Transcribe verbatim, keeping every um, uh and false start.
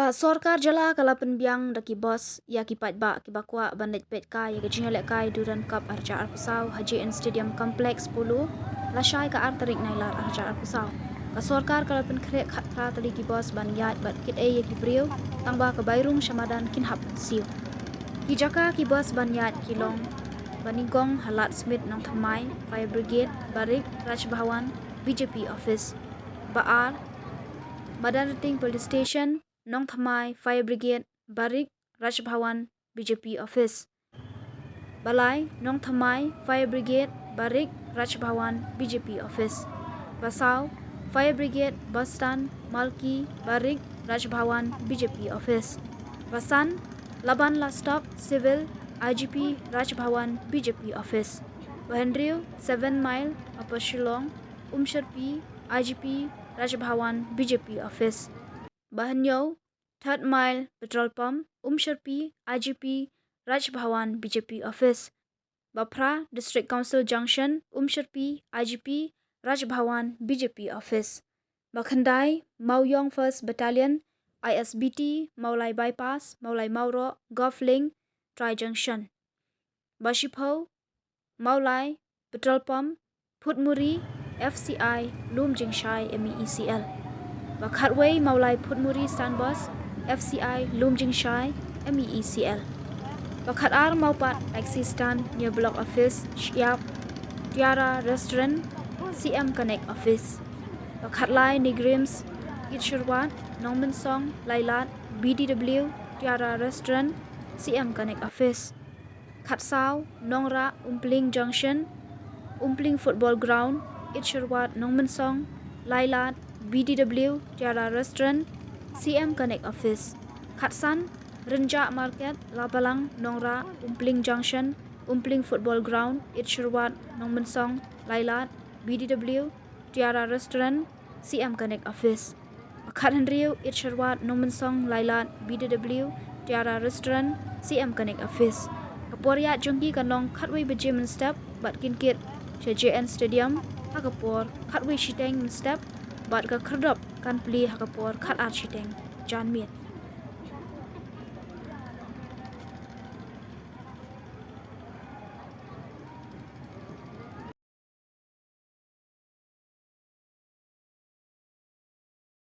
Ka sorkar jylla ka la pynbiang da ki bus ïa ki paidbah kiba kwah ban leit peit kai ïa ka jingïalehkai Durand Cup arhajar arphew saw ha J N Stadium Complex Polo, lashai ka ar tarik Nailar arhajar arphew saw. Ka sorkar ka la pynkhreh khatphra tylli ki bus ban ïaid bad kit ei ïa ki briew, tangba ka bai rung sha madan kin hap ban siew. Ki jaka ki bus ban ïaid ki long: Banyngkong ha Lad Smit Nongthymmai Fire Brigade, Barik Raj Bhawan B J P Office. Ba ar, Madanrting Police Station, Nongthymmai Fire Brigade, Barik Raj Bhawan B J P Office. Ba lai, Nongthymmai Fire Brigade, Barik Raj Bhawan B J P Office. Ba saw, Fire Brigade Bus Stand, Malki, Barik Raj Bhawan B J P Office. Ba san, Laban Lastop Civil, I G P Raj Bhawan B J P Office. Ba hynriew, Seven Mile, Upper Shillong, Umsherpi, I G P Raj Bhawan B J P Office. Ba hynñiew, Third Mile Petrol Pump, Umsherpi, I G P Raj Bhawan B J P Office. Ba phra, District Council Junction, Umsherpi, I G P Raj Bhawan B J P Office. Ba khyndai, Mawiong First Battalion, I S B T, Mawlai Bypass, Mawlai Mawroh, Golf Link, Tri Junction. Ba shiphew, Mawlai Petrol Pump, Phutmuri, F C I Lumjingshai M E E C L. Ba khatwei, Mawlai Phutmuri Stand Bus, F C I Lumjingshai M E E C L. Ba khatar, Mawpat Taxi Stand near Block Office, Shyiap, Tiara Restaurant, C M Connect Office. Ba khatlai, NEIGRIHMS, Id Sherwat, Nongmynsong, Lailad, B D W, Tiara Restaurant, C M Connect Office. Khatsaw, Nongrah Umpling Junction, Umpling Football Ground, Id Sherwat Nongmynsong, Lailad, B D W, Tiara Restaurant, C M Connect Office. Khatsan, Rynjah Market, Labalang, Nongrah, Umpling Junction, Umpling Football Ground, Id Sherwat Nongmynsong, Lailad, B D W, Tiara Restaurant, C M Connect Office. Ba khathynriew, Id Sherwat Nongmynsong, Lailad, B D W, Tiara Restaurant, C M Connect Office. Ka por ïaid jong ki kan long khatwei baje mynstep bad kin kit sha J N Stadium ha ka por khatwei shiteng mynstep bad ka khyrdop kan plie ha ka por khatar shiteng janmiet.